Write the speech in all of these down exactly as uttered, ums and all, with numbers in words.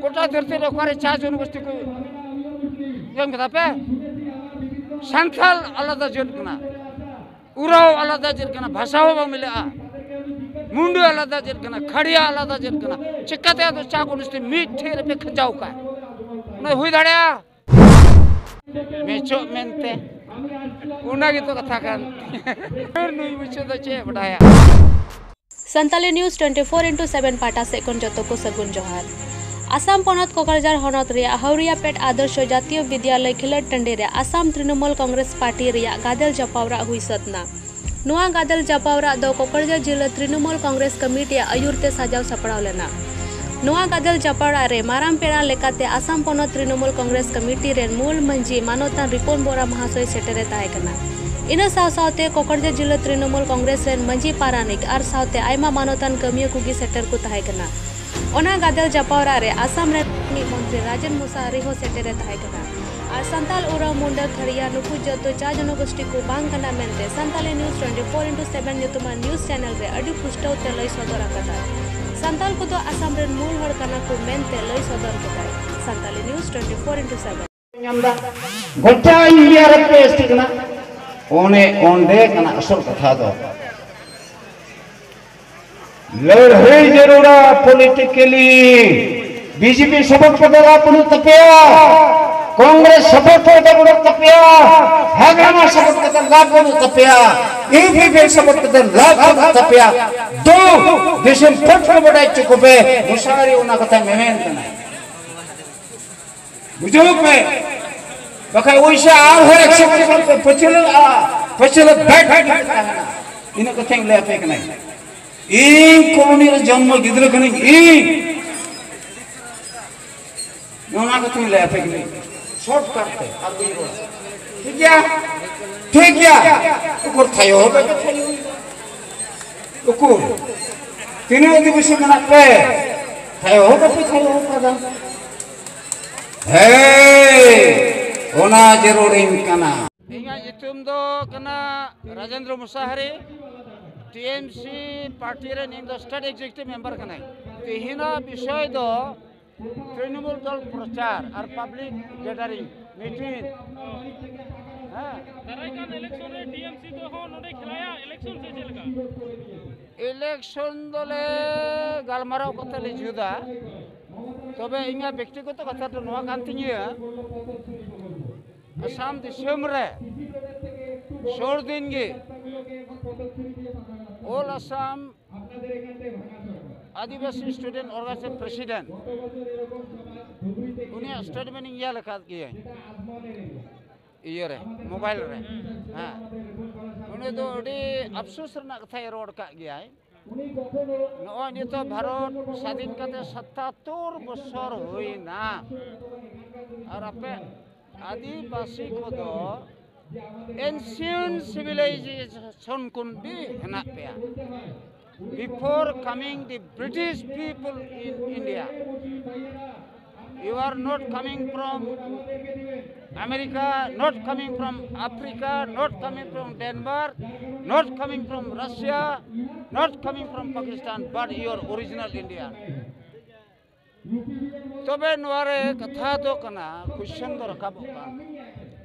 ᱜᱚᱴᱟ ᱫᱷᱟᱹᱨᱛᱤ ᱨᱮ ᱚᱠᱟᱨᱮ ᱪᱟ ᱡᱚᱱᱚᱜᱳᱥᱴᱤ ᱠᱚ ᱧᱟᱢ ᱠᱮᱫᱟ ᱯᱮ? ᱥᱟᱱᱛᱟᱞ ᱟᱞᱟᱫᱟ ᱡᱟᱹᱛ ᱠᱟᱱᱟ, ᱩᱨᱟᱣ ᱟᱞᱟᱫᱟ ᱡᱟᱹᱛ ᱠᱟᱱᱟ, ᱵᱷᱟᱥᱟ ᱦᱚᱸ ᱵᱟᱝ ᱢᱤᱞᱟᱹᱜᱼᱟ, ᱢᱩᱱᱰᱟᱹ ᱟᱞᱟᱫᱟ ᱡᱟᱹᱛ ᱠᱟᱱᱟ, ᱠᱷᱟᱲᱤᱭᱟ ᱟᱞᱟᱫᱟ ᱡᱟᱹᱛ ᱠᱟᱱᱟ᱾ ᱪᱤᱠᱟᱹᱛᱮ ᱟᱫᱚ ᱪᱟ ᱠᱚ ᱢᱤᱫ ᱴᱷᱮᱡ ᱨᱮᱯᱮ ᱠᱷᱟᱸᱡᱟᱣ ᱠᱟᱜ? ᱚᱱᱟ ᱦᱩᱭ ᱫᱟᱲᱮᱭᱟᱜᱼᱟ? ᱢᱮᱪᱚᱜ ᱢᱮᱱᱛᱮ ᱚᱱᱟ ᱜᱮᱛᱚ ᱠᱟᱛᱷᱟ ᱠᱟᱱ᱾ ᱱᱩᱭ ᱢᱩᱪᱟᱹᱫ ᱫᱚ ᱪᱮᱫ ᱮ ᱵᱟᱰᱟᱭᱟ? Santali news twenty four into seven ᱯᱟᱦᱴᱟ ᱥᱮᱫ ᱠᱷᱚᱱ ᱡᱚᱛᱚ ᱠᱚ ᱥᱟᱹᱜᱩᱱ ᱡᱚᱦᱟᱨ᱾ ᱟᱥᱟᱢ ᱯᱚᱱᱚᱛ ᱠᱚᱠᱨᱟᱡᱷᱟᱨ ᱦᱚᱱᱚᱛ ᱨᱮᱭᱟᱜ ᱦᱟᱣᱨᱤᱭᱟᱯᱮᱴ ᱟᱫᱚᱨᱥᱚ ᱡᱟᱛᱤᱭᱚ ᱵᱤᱫᱽᱭᱟᱞᱚᱭ ᱠᱷᱮᱞᱳᱰ ᱴᱟᱺᱰᱤ ᱨᱮ ᱟᱥᱟᱢ ᱛᱨᱤᱱᱢᱩᱞ ᱠᱚᱝᱜᱨᱮᱥ ᱯᱟᱨᱴᱤ ᱨᱮᱭᱟᱜ ᱜᱟᱫᱮᱞ ᱡᱟᱯᱟᱣᱨᱟᱜ ᱦᱩᱭ ᱥᱟᱹᱛ ᱮᱱᱟ᱾ ᱱᱚᱣᱟ ᱜᱟᱫᱮᱞ ᱡᱟᱯᱟᱣᱨᱟᱜ ᱫᱚ ᱠᱚᱠᱨᱟᱡᱷᱟᱨ ᱡᱤᱞᱟᱹ ᱛᱨᱤᱱᱢᱩᱞ ᱠᱚᱝᱜᱨᱮᱥ ᱠᱚᱢᱤᱴᱤᱭᱟᱜ ᱟᱹᱭᱩᱨ ᱛᱮ ᱥᱟᱡᱟᱣ ᱥᱟᱯᱲᱟᱣ ᱞᱮᱱᱟ᱾ ᱱᱚᱣᱟ ᱜᱟᱫᱮᱞ ᱡᱟᱯᱟᱣᱨᱟᱜ ᱨᱮ ᱢᱟᱨᱟᱝ ᱯᱮᱲᱟ ᱞᱮᱠᱟᱛᱮ ᱟᱥᱟᱢ ᱯᱚᱱᱚᱛ ᱛᱨᱤᱱᱢᱩᱞ ᱠᱚᱝᱜᱨᱮᱥ ᱠᱚᱢᱤᱴᱤ ᱨᱮᱱ ᱢᱩᱞ ᱢᱟᱹᱡᱷᱤ ᱢᱟᱱᱚᱛᱟᱱ ᱨᱤᱯᱚᱱ ᱵᱚᱨᱟ ᱢᱟᱦᱟᱥᱚᱭ ᱥᱮᱴᱮᱨᱮ ᱛᱟᱦᱮᱸ ᱠᱟᱱᱟ᱾ ᱤᱱᱟᱹ ᱥᱟᱶ ᱥᱟᱶᱛᱮ ᱠᱚᱠᱨᱟᱡᱷᱟᱨ ᱡᱤᱞᱟᱹ ᱛᱨᱤᱱᱢᱩᱞ ᱠᱚᱝᱜᱨᱮᱥ ᱨᱮᱱ ᱢᱟᱹᱡᱷᱤ ᱯᱟᱨᱟᱱᱤᱠ ᱟᱨ ᱥᱟᱶᱛᱮ ᱟᱭᱢᱟ ᱢᱟᱱᱚᱛᱟᱱ ᱠᱟᱹᱢᱤᱭᱟᱹ ᱠᱚᱜᱮ ᱥᱮᱴᱮᱨ ᱠᱚ ᱛᱟᱦᱮᱸ ᱠᱟᱱᱟ᱾ ᱚᱱᱟ ᱜᱟᱫᱮᱞ ᱡᱟᱯᱟᱣᱨᱟᱜ ᱨᱮ ᱟᱥᱟᱢ ᱨᱮᱱ ᱢᱤᱫ ᱢᱚᱱᱛᱨᱤ ᱨᱟᱡᱮᱱ ᱢᱩᱥᱟᱦᱟᱨᱤ ᱦᱚᱸ ᱥᱮᱴᱮᱨᱮ ᱛᱟᱦᱮᱸ ᱠᱟᱱᱟ᱾ ᱟᱨ ᱥᱟᱱᱛᱟᱞ ᱩᱨᱟᱣ ᱢᱩᱱᱰᱟᱹ ᱠᱷᱟᱲᱤᱭᱟ ᱱᱩᱠᱩ ᱡᱚᱛᱚ ᱪᱟ ᱡᱚᱱᱚᱜᱳᱥᱴᱤ ᱠᱚ ᱵᱟᱝ ᱠᱟᱱᱟ ᱢᱮᱱᱛᱮ Santali news twenty four into seven ᱧᱩᱛᱩᱢᱟᱱ news channel ᱨᱮ ᱟᱹᱰᱤ ᱯᱩᱥᱴᱟᱹᱣ ᱛᱮ ᱞᱟᱹᱭ ᱥᱚᱫᱚᱨ ᱟᱠᱟᱫᱟᱭ᱾ ᱥᱟᱱᱛᱟᱞ ᱠᱚᱫᱚ ᱟᱥᱟᱢ ᱨᱮᱱ ᱢᱩᱞ ᱦᱚᱲ ᱠᱟᱱᱟ ᱠᱚ ᱢᱮᱱᱛᱮ ᱞᱟᱹᱭ ᱥᱚᱫᱚᱨ ᱠᱮᱫᱟᱭ᱾ Santali news twenty four into seven᱾ ᱧᱟᱢ ᱫᱟ᱾ ᱜᱚᱴᱟ ᱤᱱᱰᱤᱭᱟ ᱨᱮ ᱯᱮ ᱮᱥ ᱴᱤ ᱠᱟᱱᱟ᱾ ᱚᱱᱮ ᱚᱸᱰᱮ ᱠᱟᱱᱟ ᱟᱥᱚᱞ ᱠᱟᱛᱷᱟ ᱫᱚ᱾ ᱞᱟᱹᱲᱦᱟᱹᱭ ᱡᱟᱹᱨᱩᱲᱟ ᱯᱚᱞᱤᱴᱤᱠᱮᱞᱤ᱾ ᱵᱤᱡᱮᱯᱤ ᱥᱟᱯᱳᱨᱴ ᱠᱟᱛᱮ ᱞᱟᱵᱷ ᱵᱟᱹᱱᱩᱜ ᱛᱟᱯᱮᱭᱟ, ᱠᱚᱝᱜᱨᱮᱥ ᱥᱟᱯᱳᱨᱴ ᱠᱟᱛᱮ ᱵᱟᱹᱱᱩᱜ ᱛᱟᱯᱮᱭᱟ, ᱦᱟᱜᱨᱟᱢᱟ ᱥᱟᱯᱳᱨᱴ ᱠᱟᱛᱮ ᱞᱟᱵᱷ ᱵᱟᱹᱱᱩᱜ ᱛᱟᱯᱮᱭᱟ, ᱤᱭᱩ ᱯᱤ ᱯᱤ ᱥᱟᱯᱳᱨᱴ ᱠᱟᱛᱮ ᱞᱟᱵᱷ ᱵᱟᱹᱱᱩᱜ ᱛᱟᱯᱮᱭᱟ᱾ ᱫᱩ ᱫᱤᱥᱚᱢ ᱯᱟᱹᱴ ᱠᱚ ᱵᱟᱰᱟᱭ ᱦᱚᱪᱚ ᱠᱚᱯᱮ, ᱢᱚᱥᱟᱨᱤ ᱚᱱᱟ ᱠᱟᱛᱷᱟ ᱢᱮᱢᱮᱱ ᱠᱟᱱᱟ᱾ ᱵᱩᱡᱷᱟᱹᱣ ᱯᱮ, ᱵᱟᱠᱷᱟᱡ ᱳᱭᱥᱟ ᱟᱨᱦᱚᱸ ᱮᱠᱥᱚ ᱵᱚᱪᱷᱚᱨ ᱯᱮ ᱯᱟᱹᱪᱷᱞᱟᱹᱜᱼᱟ, ᱯᱟᱹᱪᱷᱞᱟᱹ ᱵᱮᱴ ᱛᱟᱦᱮᱱᱟ᱾ ᱤᱱᱟᱹ ᱠᱟᱛᱷᱟᱧ ᱞᱟᱹᱭ ᱟᱯᱮ ᱠᱟᱱᱟ᱾ ᱤᱧ ᱠᱚᱞᱚᱱᱤ ᱨᱮ ᱡᱚᱱᱢᱚ ᱜᱤᱫᱽᱨᱟᱹ ᱠᱟᱹᱱᱟᱹᱧ ᱤᱧ᱾ ᱱᱚᱣᱟ ᱠᱟᱛᱷᱟᱧ ᱞᱟᱹᱭ ᱟᱯᱮ ᱠᱟᱱᱟ᱾ ᱥᱚᱨᱴ ᱠᱟᱴ ᱛᱮ ᱟᱨ ᱵᱟᱹᱧ ᱨᱚᱲᱟ᱾ ᱴᱷᱤᱠ ᱜᱮᱭᱟ? ᱴᱷᱤᱠ ᱜᱮᱭᱟ᱾ ᱩᱠᱩᱨ ᱛᱷᱟᱭᱚ ᱦᱚᱸ ᱵᱟᱯᱮ ᱛᱷᱟᱭᱚ᱾ ᱩᱠᱩᱨ᱾ ᱛᱤᱱᱟᱹᱜ ᱟᱹᱫᱤᱵᱟᱹᱥᱤ ᱢᱮᱱᱟᱜ ᱯᱮ? ᱛᱷᱟᱭᱚ ᱦᱚᱸ ᱵᱟᱯᱮ ᱛᱷᱟᱭᱚ ᱟᱠᱟᱫᱟ᱾ ᱦᱮᱭ, ᱚᱱᱟ ᱡᱟᱹᱨᱩᱲᱤᱧ ᱠᱟᱱᱟ᱾ ᱤᱧᱟᱹᱜ ᱧᱩᱛᱩᱢ ᱫᱚ ᱠᱟᱱᱟ ᱨᱟᱡᱮᱱᱫᱨᱚ ᱢᱩᱥᱟᱦᱟᱨᱤ᱾ ᱴᱤ ᱮᱢ ᱥᱤ ᱯᱟᱨᱴᱤ ᱨᱮᱱ ᱤᱧ ᱫᱚ ᱥᱴᱮᱴ ᱮᱠᱡᱤᱠᱤᱭᱩᱴᱤᱵᱷ ᱢᱮᱢᱵᱟᱨ ᱠᱟᱹᱱᱟᱹᱧ᱾ ᱛᱮᱦᱮᱧᱟᱜ ᱵᱤᱥᱚᱭ ᱫᱚ ᱛᱨᱤᱱᱢᱩᱞ ᱫᱚᱞ ᱯᱨᱚᱪᱟᱨ ᱟᱨ ᱯᱟᱵᱽᱞᱤᱠ ᱜᱮᱫᱟᱨᱤᱝ ᱢᱤᱴᱤᱝ᱾ ᱦᱮᱸ᱾ ᱫᱟᱨᱟᱭ ᱠᱟᱱ ᱤᱞᱮᱠᱥᱚᱱ ᱨᱮ ᱴᱤᱮᱢᱥᱤ ᱫᱚ ᱦᱚᱸ ᱱᱚᱰᱮ ᱠᱷᱮᱞᱟᱭᱟ ᱤᱞᱮᱠᱥᱚᱱ ᱥᱮ ᱪᱮᱫ ᱞᱮᱠᱟ? ᱤᱞᱮᱠᱥᱚᱱ ᱫᱚᱞᱮ ᱜᱟᱞᱢᱟᱨᱟᱣ ᱠᱟᱛᱮ ᱞᱮ ᱡᱩᱛᱟ᱾ ᱛᱚᱵᱮ ᱤᱧᱟᱹᱜ ᱵᱮᱠᱛᱤᱜᱚᱛᱚ ᱠᱟᱛᱷᱟ ᱫᱚ ᱱᱚᱣᱟ ᱠᱟᱱ ᱛᱤᱧᱟᱹ, ᱟᱥᱟᱢ ᱫᱤᱥᱚᱢ ᱨᱮ ᱥᱩᱨ ᱫᱤᱱ ᱜᱮ ᱚᱞ ᱟᱥᱟᱢ ᱟᱹᱫᱤᱵᱟᱹᱥᱤ ᱥᱴᱩᱰᱮᱱᱴ ᱚᱨᱜᱟᱱᱟᱭᱡᱮᱥᱚᱱ ᱯᱨᱮᱥᱤᱰᱮᱱᱴ ᱩᱱᱤᱭᱟᱜ ᱥᱴᱮᱴᱢᱮᱱᱴ ᱤᱧ ᱧᱮᱞ ᱟᱠᱟᱫ ᱜᱮᱭᱟᱹᱧ ᱤᱭᱟᱹᱨᱮ, ᱢᱳᱵᱟᱭᱤᱞ ᱨᱮ᱾ ᱦᱮᱸ, ᱩᱱᱤ ᱫᱚ ᱟᱹᱰᱤ ᱟᱯᱥᱳᱥ ᱨᱮᱱᱟᱜ ᱠᱟᱛᱷᱟᱭ ᱨᱚᱲ ᱟᱠᱟᱫ ᱜᱮᱭᱟᱭ᱾ ᱱᱚᱜᱼᱚᱭ ᱱᱤᱛᱚᱜ ᱵᱷᱟᱨᱚᱛ ᱥᱟᱫᱷᱤᱱ ᱠᱟᱛᱮ ᱥᱟᱛᱟᱛᱛᱳᱨ ᱵᱚᱪᱷᱚᱨ ᱦᱩᱭᱱᱟ, ᱟᱨ ᱟᱯᱮ ᱟᱹᱫᱤᱵᱟᱹᱥᱤ ᱠᱚᱫᱚ ancient civilization ᱠᱷᱚᱱ ᱜᱮ ᱦᱮᱱᱟᱜ ᱯᱮᱭᱟ᱾ Before coming the British people in India, you are not coming from America, not coming from Africa, not coming from Denmark, not coming from Russia, not coming from Pakistan, but you are original Indian. ᱛᱚᱵᱮ ᱱᱚᱣᱟ ᱨᱮ ᱠᱟᱛᱷᱟ ᱫᱚ ᱠᱟᱱᱟ, cushion ᱫᱚ ᱨᱟᱠᱟᱵᱚᱜ ᱠᱟᱱ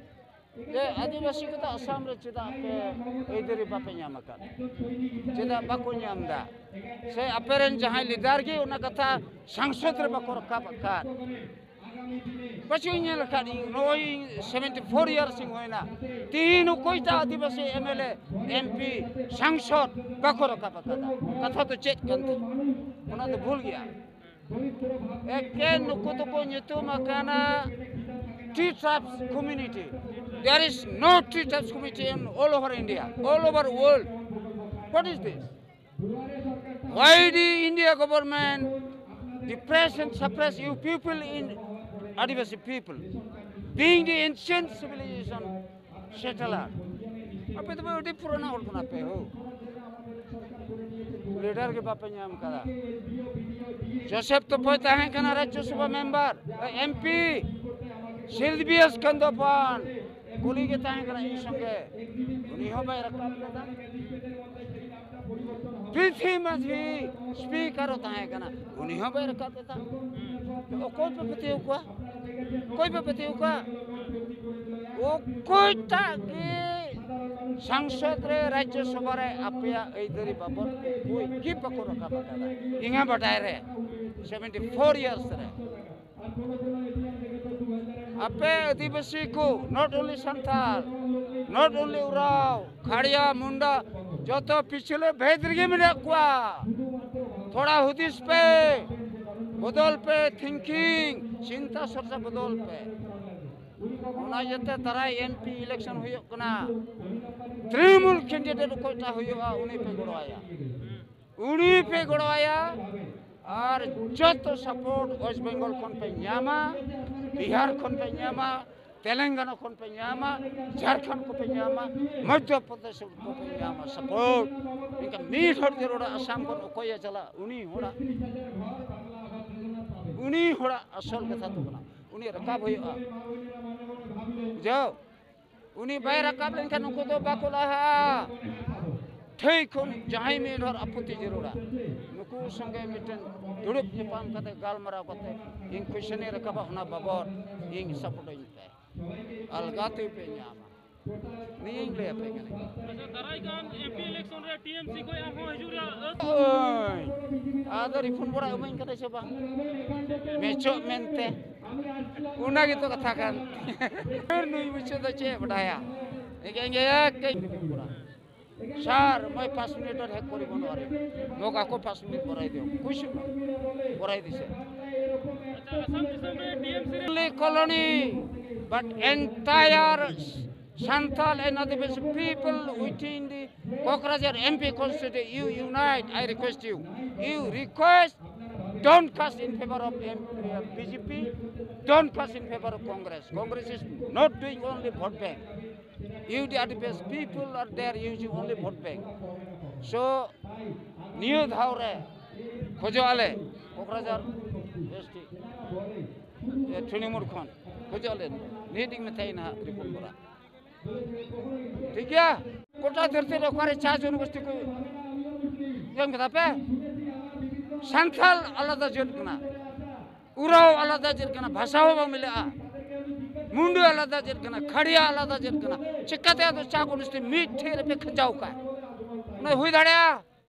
ᱡᱮ ᱟᱹᱫᱤᱵᱟᱹᱥᱤ ᱠᱚᱫᱚ ᱟᱥᱟᱢ ᱨᱮ ᱪᱮᱫᱟᱜ ᱯᱮ ᱟᱹᱭᱫᱟᱹᱨᱤ ᱵᱟᱯᱮ ᱧᱟᱢ ᱟᱠᱟᱫ? ᱪᱮᱫᱟᱜ ᱵᱟᱠᱚ ᱧᱟᱢ ᱮᱫᱟ? ᱥᱮ ᱟᱯᱮ ᱨᱮᱱ ᱡᱟᱦᱟᱸᱭ ᱞᱤᱰᱟᱨ ᱜᱮ ᱚᱱᱟ ᱠᱟᱛᱷᱟ ᱥᱟᱝᱥᱚᱫ ᱨᱮ ᱵᱟᱠᱚ ᱨᱟᱠᱟᱵ ᱟᱠᱟᱫ? ᱯᱟᱪᱷᱮ ᱤᱧ ᱧᱮᱞ ᱟᱠᱟᱫ, ᱤᱧ ᱱᱚᱜᱼᱚᱭ ᱤᱧ seventy four years ᱤᱧ ᱦᱩᱭᱱᱟ, ᱛᱤᱦᱤᱧ ᱚᱠᱚᱭᱴᱟᱜ ᱟᱹᱫᱤᱵᱟᱹᱥᱤ M L A, M P, ᱥᱟᱝᱥᱚᱫ ᱵᱟᱠᱚ ᱨᱟᱠᱟᱵ ᱟᱠᱟᱫᱟ? ᱠᱟᱛᱷᱟ ᱫᱚ ᱪᱮᱫ ᱠᱟᱱ ᱛᱤᱧ? ᱚᱱᱟ ᱫᱚ ᱵᱷᱩᱞ ᱜᱮᱭᱟ᱾ ᱮᱠᱮᱱ ᱱᱩᱠᱩ ᱫᱚᱠᱚ ᱧᱩᱛᱩᱢ ᱟᱠᱟᱱᱟ tree tribe community. There is no tree tribe community in all over India, all over world. What is this? Why the India government depress and suppress you people in Adivasi people, being the ancient civilization settler? ᱟᱯᱮ ᱫᱚᱯᱮ ᱟᱹᱰᱤ ᱯᱩᱨᱟᱱᱟ ᱦᱚᱲ ᱠᱟᱱᱟ ᱯᱮ ᱦᱳ᱾ Leader ᱜᱮ ᱵᱟᱯᱮ ᱧᱟᱢ ᱠᱟᱫᱟ᱾ ᱡᱳᱥᱮᱯ ᱛᱚᱯᱚᱭ ᱛᱟᱦᱮᱸ ᱠᱟᱱᱟ ᱨᱟᱡᱽᱡᱚ ᱥᱚᱵᱷᱟ ᱢᱮᱢᱵᱟᱨ, ᱮᱢ ᱯᱤ᱾ ᱥᱤᱞᱵᱤᱭᱟᱥ ᱠᱟᱱᱫᱚᱯᱟᱱ ᱠᱩᱞᱤ ᱜᱮ ᱛᱟᱦᱮᱸ ᱠᱟᱱᱟ ᱤᱧ ᱥᱚᱸᱜᱮ, ᱩᱱᱤ ᱦᱚᱸ ᱵᱟᱭ ᱨᱟᱠᱟᱵ ᱞᱮᱫᱟ᱾ ᱯᱨᱤᱛᱷᱤ ᱢᱟᱹᱡᱷᱤ ᱥᱯᱤᱠᱟᱨ ᱦᱚᱸ ᱛᱟᱦᱮᱸ ᱠᱟᱱᱟ, ᱩᱱᱤ ᱦᱚᱸ ᱵᱟᱭ ᱨᱟᱠᱟᱵ ᱞᱮᱫᱟ᱾ ᱚᱠᱚᱭ ᱯᱮ ᱯᱟᱹᱛᱭᱟᱹᱣ ᱠᱚᱣᱟ? ᱚᱠᱚᱭ ᱯᱮ ᱯᱟᱹᱛᱭᱟᱹᱣ ᱠᱚᱣᱟ? ᱚᱠᱚᱭᱴᱟᱜ ᱜᱮ ᱥᱟᱝᱥᱚᱫ ᱨᱮ, ᱨᱟᱡᱽᱡᱚ ᱥᱚᱵᱷᱟ ᱨᱮ ᱟᱯᱮᱭᱟᱜ ᱟᱹᱭᱫᱟᱹᱨᱤ ᱵᱟᱵᱚᱫ ᱚᱠᱚᱭ ᱜᱮ ᱵᱟᱠᱚ ᱨᱟᱠᱟᱵ ᱟᱠᱟᱫᱟ ᱤᱧᱟᱹᱜ ᱵᱟᱰᱟᱭ ᱨᱮ, ᱥᱮᱵᱷᱮᱱᱴᱤ ᱯᱷᱳᱨ ᱤᱭᱟᱨᱥ ᱨᱮ᱾ ᱟᱯᱮ ᱟᱹᱫᱤᱵᱟᱹᱥᱤ ᱠᱚ, not only Santal, not only ᱩᱨᱟᱣ, ᱠᱷᱟᱲᱭᱟ, ᱢᱩᱱᱰᱟ, ᱡᱚᱛᱚ ᱯᱤᱪᱷᱞᱟᱹ ᱵᱷᱮᱫ ᱨᱮᱜᱮ ᱢᱮᱱᱟᱜ ᱠᱚᱣᱟ᱾ ᱛᱷᱚᱲᱟ ᱦᱩᱫᱤᱥ ᱯᱮ, ᱵᱚᱫᱚᱞ ᱯᱮ, ᱛᱷᱤᱝᱠᱤᱝ, ᱪᱤᱱᱛᱟ ᱥᱚᱨᱪᱟ ᱵᱚᱫᱚᱞ ᱯᱮ᱾ ᱚᱱᱟ ᱤᱭᱟᱹᱛᱮ ᱫᱟᱨᱟᱭ ᱮᱢ ᱯᱤ ᱤᱞᱮᱠᱥᱚᱱ ᱦᱩᱭᱩᱜ ᱠᱟᱱᱟ, ᱛᱨᱤᱱᱢᱩᱞ ᱠᱮᱱᱰᱤᱰᱮᱴ ᱚᱠᱚᱭᱴᱟᱜ ᱦᱩᱭᱩᱜᱼᱟ, ᱩᱱᱤ ᱯᱮ ᱜᱚᱲᱚᱣᱟᱭᱟ, ᱩᱱᱤ ᱯᱮ ᱜᱚᱲᱚᱣᱟᱭᱟ᱾ ᱟᱨ ᱡᱚᱛᱚ ᱥᱟᱯᱳᱨᱴ ᱳᱭᱮᱥᱴ ᱵᱮᱝᱜᱚᱞ ᱠᱷᱚᱱ ᱯᱮ ᱧᱟᱢᱟ, ᱵᱤᱦᱟᱨ ᱠᱷᱚᱱ ᱯᱮ ᱧᱟᱢᱟ, ᱛᱮᱞᱮᱝᱜᱟᱱᱟ ᱠᱷᱚᱱ ᱯᱮ ᱧᱟᱢᱟ, ᱡᱷᱟᱲᱠᱷᱚᱸᱰ ᱠᱚᱯᱮ ᱧᱟᱢᱟ, ᱢᱚᱫᱽᱫᱷᱚ ᱯᱨᱚᱫᱮᱥ ᱠᱚᱯᱮ ᱧᱟᱢᱟ ᱥᱟᱯᱳᱨᱴ᱾ ᱢᱮᱱᱠᱷᱟᱱ ᱢᱤᱫ ᱦᱚᱲ ᱡᱟᱹᱨᱩᱲᱟ ᱟᱥᱟᱢ ᱠᱷᱚᱱ ᱚᱠᱚᱭᱮ ᱪᱟᱞᱟᱜ, ᱩᱱᱤ ᱦᱚᱲᱟᱜ, ᱩᱱᱤ ᱦᱚᱲᱟᱜ ᱟᱥᱚᱞ ᱠᱟᱛᱷᱟ ᱫᱚ ᱠᱟᱱᱟ, ᱩᱱᱤ ᱨᱟᱠᱟᱵ ᱦᱩᱭᱩᱜᱼᱟ᱾ ᱡᱟᱣ ᱩᱱᱤ ᱵᱟᱭ ᱨᱟᱠᱟᱵ ᱞᱮᱱᱠᱷᱟᱱ ᱩᱱᱠᱩ ᱫᱚ ᱵᱟᱠᱚ ᱞᱟᱦᱟᱜᱼᱟ᱾ ᱴᱷᱟᱹᱭ ᱠᱷᱚᱱ ᱡᱟᱦᱟᱸᱭ ᱢᱤᱫ ᱦᱚᱲ ᱟᱯᱚᱛᱤ ᱡᱟᱹᱨᱩᱲᱟ, ᱱᱩᱠᱩ ᱥᱚᱸᱜᱮ ᱢᱤᱫᱴᱮᱱ ᱫᱩᱲᱩᱵ ᱧᱟᱯᱟᱢ ᱠᱟᱛᱮ ᱜᱟᱞᱢᱟᱨᱟᱣ ᱠᱟᱛᱮ ᱤᱧ ᱠᱩᱥᱪᱟᱱᱤᱧ ᱨᱟᱠᱟᱵᱟ, ᱚᱱᱟ ᱵᱟᱵᱚᱫ ᱤᱧ ᱥᱟᱯᱳᱨᱴᱟᱹᱧ ᱯᱮ᱾ ᱟᱞᱜᱟ ᱛᱮᱯᱮ ᱧᱟᱢᱟ᱾ ᱱᱤᱭᱟᱹᱧ ᱞᱟᱹᱭ ᱟᱯᱮ ᱠᱟᱱᱟ᱾ ᱟᱪᱪᱷᱟ, ᱫᱟᱨᱟᱭ ᱠᱟᱱ ᱮᱢ ᱯᱤ ᱤᱞᱮᱠᱥᱚᱱ ᱨᱮ ᱴᱤ ᱮᱢ ᱥᱤ ᱠᱷᱚᱱ ᱟᱨᱦᱚᱸ ᱦᱤᱡᱩᱜ ᱨᱮᱭᱟᱜ ᱟᱹᱥ? ᱳᱭ, ᱟᱫᱚ ᱨᱤᱯᱷᱚᱱᱰ ᱵᱚᱲᱟ ᱮᱢᱟᱹᱧ ᱠᱟᱱᱟ ᱥᱮ ᱵᱟᱝ? ᱢᱮᱪᱚᱜ ᱢᱮᱱᱛᱮ᱾ ᱚᱱᱟ ᱜᱮᱛᱚ ᱠᱟᱛᱷᱟ ᱠᱟᱱ᱾ ᱯᱷᱤᱨ ᱱᱩᱭ ᱢᱩᱪᱟᱹᱫ ᱫᱚ ᱪᱮᱫ ᱮ ᱵᱟᱰᱟᱭᱟ? ᱮᱸᱜᱮ, ᱮᱸᱜᱮ, ᱮᱠ, ᱮᱠ, ᱥᱟᱨ, ᱢᱚᱭ ᱯᱟᱸᱪ ᱢᱤᱱᱤᱴ ᱟᱨ ᱦᱮᱠ ᱠᱚᱨᱤ ᱵᱚᱱ ᱟᱨᱮ᱾ ᱢᱚᱜᱟ ᱠᱚ ᱯᱟᱸᱪ ᱢᱤᱱᱤᱴ ᱵᱚᱨᱟᱭ ᱫᱤᱭᱚ᱾ ᱠᱩᱥᱤ ᱵᱚᱨᱟᱭ ᱫᱤᱥᱮ᱾ ᱟᱪᱪᱷᱟ, ᱟᱥᱟᱢ ᱫᱤᱥᱚᱢ ᱨᱮ ᱴᱤ ᱮᱢ ᱥᱤ ᱨᱮ only colony, but entire Santal and Adivasi people within the Kokrajhar M P constituency, you unite, I request you. You request, don't cast in favor of M-, B J P, don't cast in favor of Congress. Congress is not doing only vote bank. You, the Adivasi people are there using only vote bank. So, ᱱᱤᱭᱟᱹ ᱫᱷᱟᱣ ᱨᱮ ᱠᱷᱚᱡᱚᱜ ᱟᱞᱮ ᱠᱚᱠᱨᱟᱡᱷᱟᱨ S T, ᱮ, ᱛᱨᱤᱱᱢᱩᱞ ᱠᱷᱚᱱ ᱠᱷᱚᱡᱚᱜ ᱟᱞᱮ, ᱱᱤᱭᱟᱹ ᱴᱤᱡ ᱢᱮᱛᱟᱭ ᱱᱟᱦᱟᱜ ᱨᱤᱯᱳᱨᱴ ᱠᱚᱨᱟ᱾ ᱴᱷᱤᱠ ᱜᱮᱭᱟ? ᱜᱚᱴᱟ ᱫᱷᱟᱹᱨᱛᱤ ᱨᱮ ᱚᱠᱟᱨᱮ ᱪᱟ ᱡᱚᱱᱚᱜᱳᱥᱴᱤ ᱠᱚ ᱮᱢ ᱠᱮᱫᱟ ᱯᱮ? ᱥᱟᱱᱛᱟᱞ ᱟᱞᱟᱫᱟ ᱡᱟᱹᱛ ᱠᱟᱱᱟ᱾ ᱩᱨᱟᱣ ᱟᱞᱟᱫᱟ ᱪᱮᱫ ᱠᱟᱱᱟ, ᱵᱷᱟᱥᱟ ᱦᱚᱸ ᱵᱟᱝ ᱢᱤᱞᱟᱹᱜᱼᱟ᱾ ᱢᱩᱱᱰᱟᱹ ᱟᱞᱟᱫᱟ ᱪᱮᱫ ᱠᱟᱱᱟ, ᱠᱷᱟᱲᱤᱭᱟ ᱟᱞᱟᱫᱟ ᱪᱮᱫ ᱠᱟᱱᱟ, ᱪᱤᱠᱟᱹᱛᱮ ᱟᱫᱚ ᱪᱟ ᱜᱚᱱᱚᱥᱴᱤ ᱢᱤᱫ ᱴᱷᱮᱡ ᱨᱮᱯᱮ ᱠᱷᱟᱸᱪᱟᱣ ᱠᱟᱜᱼᱟ? ᱚᱱᱟ ᱦᱩᱭ ᱫᱟᱲᱮᱭᱟᱜᱼᱟ?